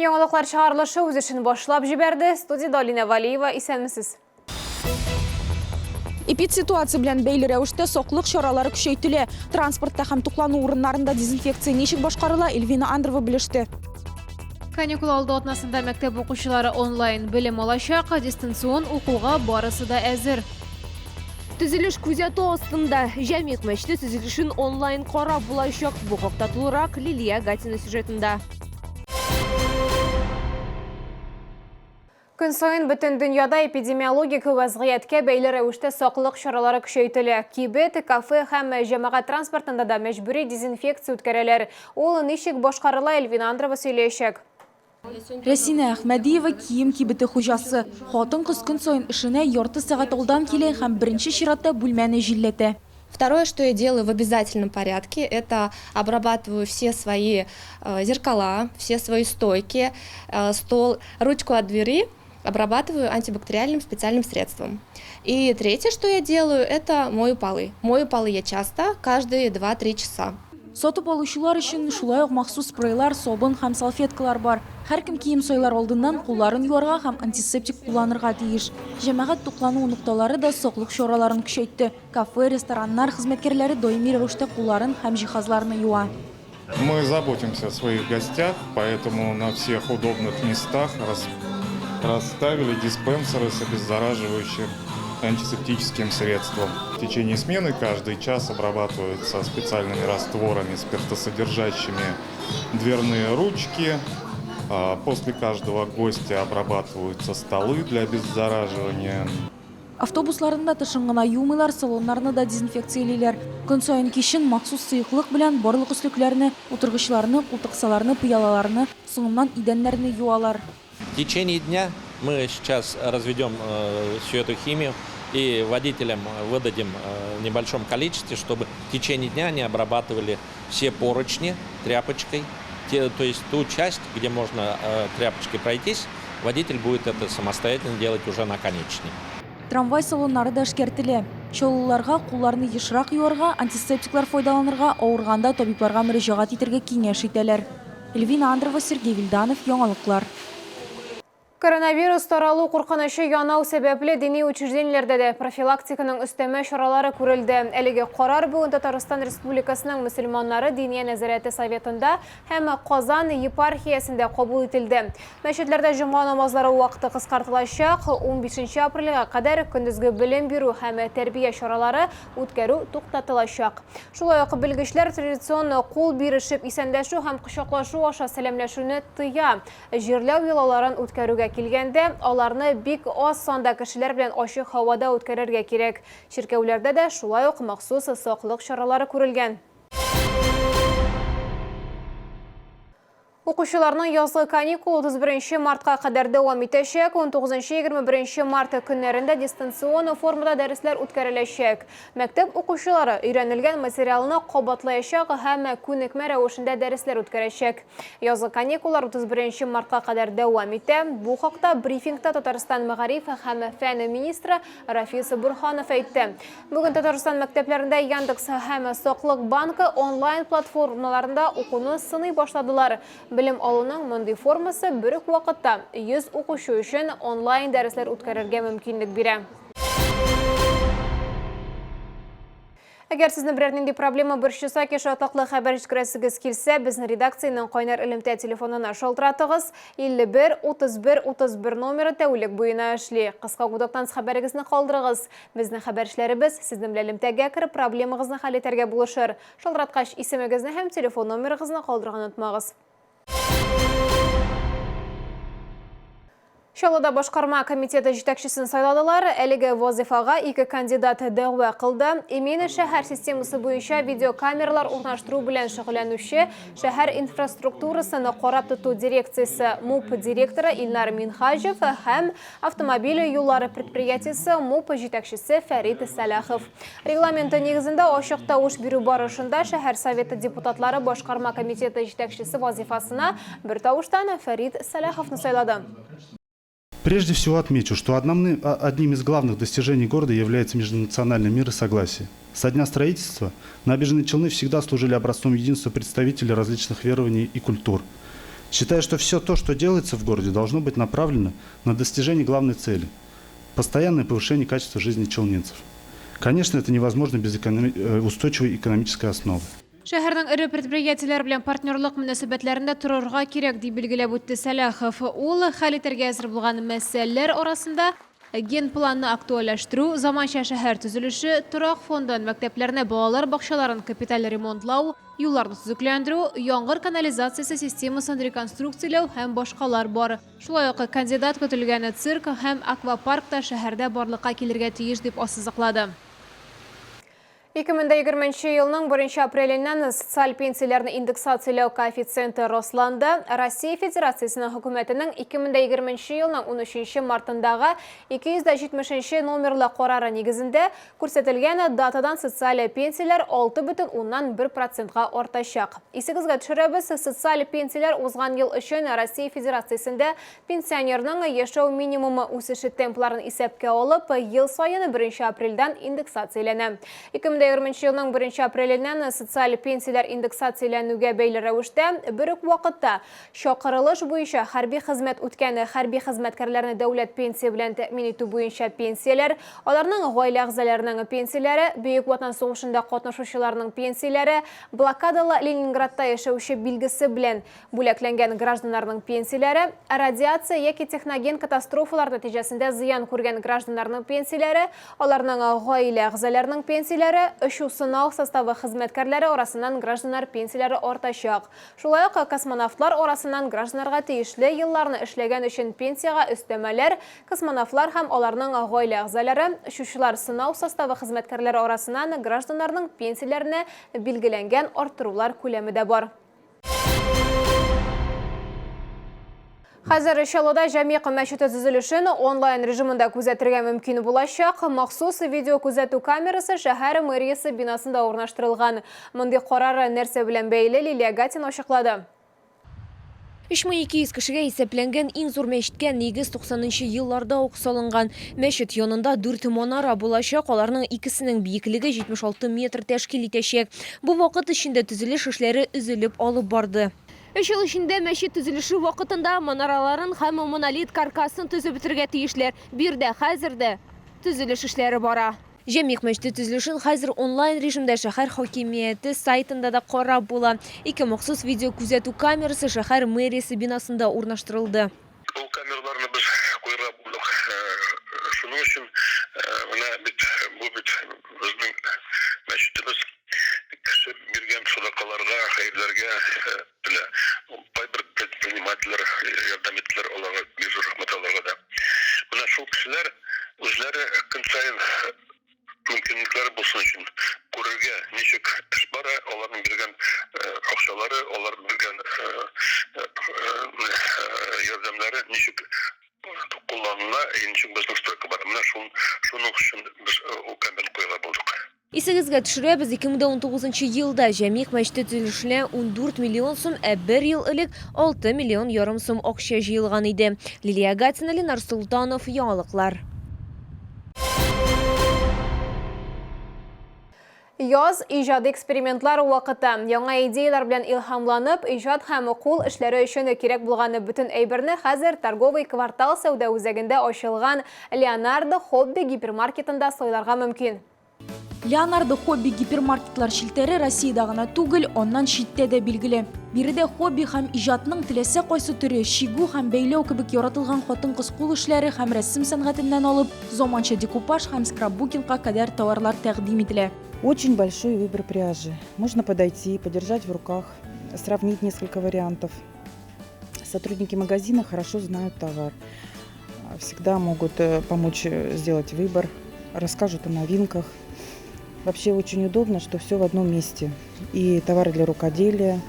Яңалыклар чыгарылышы үз эшен башлап җибәрде. Студиядә Алинә Валиева, исәнмесез. Эпидситуация белән бәйле рәвештә саклык чаралары көчәйтелә. Транспортта һәм туклану урыннарында дезинфекция ничек башкарыла, Эльвина Андрова белеште. Каникул алды атнасында мәктәп укучылары онлайн белем алачак, дистанцион укуга барысы да әзер. Төзелеш күзәтү астында. Җәмигъ мәчете төзелешен онлайн карап булачак. Бу хакта тулырак Лилия Гатина сюжетында. Көн саен бөтен дөньяда эпидемиологик вәзгыятькә бәйле рәвештә саклык чаралары көчәйтелә. Кибет, кафе һәм җәмәгать транспортында да мәҗбүри дезинфекция үткәрәләр. Ул ничек башкарыла, Эльвина Андрова сөйләячәк. Рәсинә Әхмәдиева кием кибете хуҗасы. Хатын-кыз көн саен эшенә ярты сәгать алдан килә һәм беренче чиратта бүлмәне җилләтә. Второе, что я делаю в обязательном порядке, это обрабатываю все свои э, зеркала, все свои стойки, э, стол, ручку от двери обрабатываю антибактериальным специальным средством. И третье, что я делаю, это мою полы. Мою полы я часто, каждые 2-3 часа. Сатып алучылар өчен шулай ук махсус спрейлар, сабын һәм салфеткалар бар. Һәркем кием сайлар алдыннан кулларын юарга һәм антисептик кулланырга тиеш. Җәмәгать туклану нокталары да саклык чараларын көчәйтте. Кафе, рестораннар хезмәткәрләре даими рәвештә кулларын һәм җиһазларны юа. Мы заботимся о своих гостях, поэтому на всех удобных местах расставили диспенсеры с обеззараживающим антисептическим средством. В течение смены каждый час обрабатываются специальными растворами, спиртосодержащими дверные ручки. После каждого гостя обрабатываются столы для обеззараживания. Автобусларны да тышын гына юмыйлар, салоннарны да дезинфекциялиләр. Көн саен кичен махсус сыеклык белән барлык өслекләрне, утыргычларны, култыксаларны, пыялаларны, соңыннан идәннәрне юалар. В течение дня мы сейчас разведем э, всю эту химию и водителям выдадим э, в небольшом количестве, чтобы в течение дня они обрабатывали все поручни тряпочкой, те, то есть ту часть, где можно э, тряпочкой пройтись, водитель будет это самостоятельно делать уже на конечной. Трамвай салоннары да эшкәртелә. Чаллыларга кулларны ешрак юарга, антисептиклар файдаланырга, авырганда табибларга мөрәҗәгать итәргә киңәш итәләр. Эльвина Андрова, Сергей Вильданов, Яңалыклар. Коронавирус таралу куркынычы янау сәбәпле дини учреждениеләрдә дә профилактиканың өстәмә чаралары күрелде. Әлеге карар бүген Татарстан Республикасының мөселманнары Диния нәзарәте советында һәм Казан епархиясендә кабул ителде. Мәчетләрдә җомга намазлары вакыты кыскартылачак, 15 апрельгә кадәр көндезге белем бирү һәм тәрбия чаралары үткәрү туктатылачак. Шулай ук белгечләр традицион кул бирешеп исәнләшү һәм кочаклашу аша сәламләшүне тыя. Җирләү йолаларын үткәрүгә килгәндә, аларны бик аз санда кешеләр белән ачык һавада үткәрергә кирәк. Чиркәүләрдә дә шулай ук махсус саклык чаралары күрелгән. Укучыларның язгы каникулы 31 мартка кадәр дәвам итәчәк. 19-21 март көннәрендә дистанцион формада дәресләр үткәреләчәк. Мәктәп укучылары өйрәнелгән материалны кабатлаячак һәм күнекмә рәвешендә дәресләр үткәрәчәк. Язгы каникуллар 31 мартка кадәр дәвам итә. Бу хакта брифингта Татарстан мәгариф һәм фән министры Рафис Борһанов әйтте. Бүген Татарстан мәктәпләрендә Яндекс һәм Саклык банкы онлайн платформаларында укуны сыный башладылар. Белем алуның мондый формасы бер үк вакытта 100 укучы өчен онлайн дәресләр үткәрергә мөмкинлек бирә. Әгәр сезне берәр нинди проблема борчыса, яки шатлыклы хәбәр җиткерәсегез килсә, безнең редакциянең кайнар элемтә телефонына шалтыратыгыз. 51 31 31 номеры тәүлек буена эшли. Кыска гудоктан хәбәрегезне калдырыгыз. Безнең хәбәрчеләребез сезнең белән элемтәгә кереп, проблемагызны хәл итәргә булышыр. Шалтыраткач, исемегезне һәм телефон номерыгызны калдырырга онытмагыз. Чаллыда башкарма комитеты җитәкчесен сайладылар. Әлеге вазифага ике кандидат дәгъва кылды. Имин шәһәр системасы буенча видеокамералар урнаштыру белән шөгыльләнүче шәһәр инфраструктурасын карап тоту дирекциясе МУП директоры Илнар Минһаҗев һәм автомобиль юллары предприятиесе МУП җитәкчесе Фәрит Сәлахов. Регламенты нигезендә ачык тавыш бирү барышында шәһәр советы депутатлары башкарма комитеты җитәкчесе вазифасына бертавыштан Фәрит Сәлаховны сайлады. Прежде всего отмечу, что одним из главных достижений города является межнациональный мир и согласие. Со дня строительства набережные Челны всегда служили образцом единства представителей различных верований и культур. Считаю, что все то, что делается в городе, должно быть направлено на достижение главной цели – постоянное повышение качества жизни челнинцев. Конечно, это невозможно без устойчивой экономической основы. Шәһәрнең эре предприятиеләре белән партнерлык мөнәсәбәтләрендә торырга кирәк, дип билгеләп үтте Сәлахов. Ул хәл итәргә әзер булган мәсьәләләр арасында генпланны актуальләштерү, заманча шәһәр төзелеше, торак фондын, мәктәпләрне, балалар бакчаларын капиталь ремонтлау, юлларны төзекләндерү, яңгыр канализациясе системасын реконструкцияләү һәм башкалар бар. Шулай ук кандидат көтелгән цирк һәм аквапарк та шәһәрдә барлыкка килергә тиеш, дип ассызыклады. 2020 нче елның 1 апреленнән социаль пенсияләрне индексацияләү коэффициенты расланды. Россия Федерациясенең Хөкүмәтенең 2020 нче елның 13 нче мартындагы 270 нче номерлы карары нигезендә, күрсәтелгән датадан социаль пенсияләр 6,1 процентка артачак. Исегезгә төшерәбез, социаль пенсияләр узган ел өчен Россия Федерациясендә Пенсионерның яшәү минимумы үсеше темпларын исәпкә алып, ел саен беренче апрельдән индексацияләнә. 2020 нче елның беренче апреленнән социаль пенсияләр индексацияләнүгә бәйле рәвештә, бер үк вакытта, чакырылыш буенча хәрби хезмәт үткән хәрби хезмәткәрләрне дәүләт пенсия белән тәэмин итү буенча пенсияләр, аларның гаилә әгъзаларының пенсияләре, Бөек Ватан сугышында катнашучыларның пенсияләре, блокадалы Ленинградта яшәүче билгесе белән Бүләкләнгән гражданнарның пенсияләре, радиация яки техноген катастрофалар нәтиҗәсендә зыян күргән гражданнарның пенсияләре, аларның гаилә әгъзаларының пенсияләре, очу-сынау составы хезмәткәрләре арасыннан гражданнар пенсияләре артачак. Шулай ук космонавтлар арасыннан гражданнарга тиешле елларны эшләгән өчен пенсиягә өстәмәләр, космонавтлар һәм аларның гаилә әгъзалары, очучылар-сынау составы хезмәткәрләре арасыннан гражданнарның пенсияләренә билгеләнгән арттырулар күләме дә бар. Хәзер Чаллыда Җәмигъ мәчете төзелешен онлайн режимында күзәтергә мөмкин булачак. Махсус видеокүзәтү камерасы шәһәр мэриясе бинасында урнаштырылган. Мондый карар нәрсә белән бәйле, Лилия Гатина ачыклады. 3200 кешегә исәпләнгән иң зур мәчеткә нигез 90 нчы елларда ук салынган. Мәчет янында дүрт манара булачак, аларның икесенең биеклеге 76 метр тәшкил итәчәк. Бу вакыт эчендә төзелеш эшләре өзелеп алып барды. Өч ел эчендә мәчет төзелеше вакытында манараларын һәм монолит каркасын төзеп бетерергә тиешләр. Биредә хәзер дә төзелеш эшләре бара. Җәмигъ мәчете төзелешен хәзер онлайн режимда шәһәр хакимияте сайтында да карап була. Ике махсус видеокүзәтү камерасы шәһәр мэриясе бинасында урнаштырылды. Ул камераларны без куярга булдык. Шуның өчен менә бит бу бит безнең мәчетебез кеше биргән садакаларга, хәерләргә белә. Кайбер предпринимательләр ярдәм иттеләр аларга, бик зур рәхмәт аларга да. Менә шул кешеләр үзләре көн саен мөмкинлекләре булсын өчен күрергә, ничек эш бара, аларның биргән акчалары, алар биргән ярдәмнәре ничек кулланыла, ничек безнең стройка бара. Менә шул, шуның өчен без ул камераны куярга булдык. Исегезгә төшерәбез, 2019 нчы елда Җәмигъ мәчете төзелешенә 14 миллион сум, ә бер ел элек 6 миллион ярым сум акча җыелган иде. Лилия Гатина, Ленар Солтанов, Яңалыклар. Яз, иҗади экспериментлар вакыты. Яңа идеяләр белән илһамланып, иҗат һәм кул эшләре өчен кирәк булган бөтен әйберне хәзер Торговый квартал сәүдә үзәгендә ачылган Леонардо Хобби гипермаркетында сайларга мөмкин. Леонардо Хобби гипермаркетлар челтәре Россиядә гына түгел, аннан читтә дә билгеле. Биредә хобби һәм иҗатның теләсә кайсы төре, чигү һәм бәйләү кебек яратылган хатын-кыз кул эшләре һәм рәсем сәнгатеннән алып, заманча декупаж һәм скрапбукингка кадәр товарлар тәкъдим ителә. Очень большой выбор пряжи. Можно подойти, подержать в руках, сравнить несколько вариантов. Сотрудники магазина хорошо знают товар. Всегда могут э, помочь э, сделать выбор, расскажут о новинках. Вообще очень удобно, что все в одном месте. И товары для рукоделия,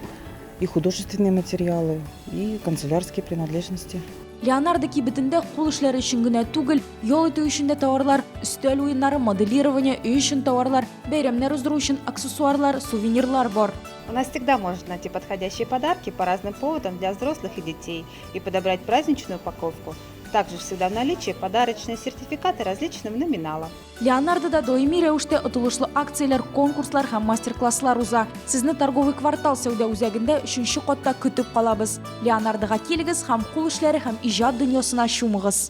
и художественные материалы, и канцелярские принадлежности. Леонардо кибетендә кул эшләре өчен генә түгел, ял итү өчен дә товарлар, өстәл уеннары, моделирование, өй өчен товарлар, бәйрәмнәр уздыру өчен аксессуарлар, сувенирлар бар. У нас всегда можно найти подходящие подарки по разным поводам для взрослых и детей и подобрать праздничную упаковку. Также всегда в наличии подарочные сертификаты различного номинала. Леонардода даими рәвештә отылышлы акцияләр, конкурслар һәм мастер-класслар уза. Сезне Торговый квартал сәүдә үзәгендә өченче катта көтеп калабыз. Леонардога килегез һәм кул эшләре һәм иҗат дөньясына чумыгыз!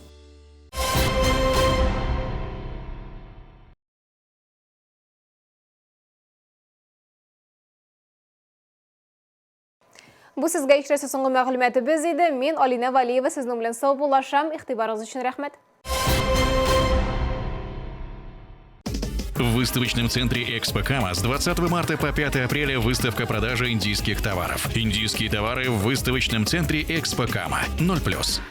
Бу сезгә ишетәсе соңгы мәгълүматыбыз иде. Мин Алинә Валиева сезнең белән саубуллашам. Игътибарыгыз өчен рәхмәт. В выставочном центре «Экспо Кама» с 20 марта по 5 апреля выставка продажи индийских товаров. Индийские товары в выставочном центре «Экспо Кама». 0+.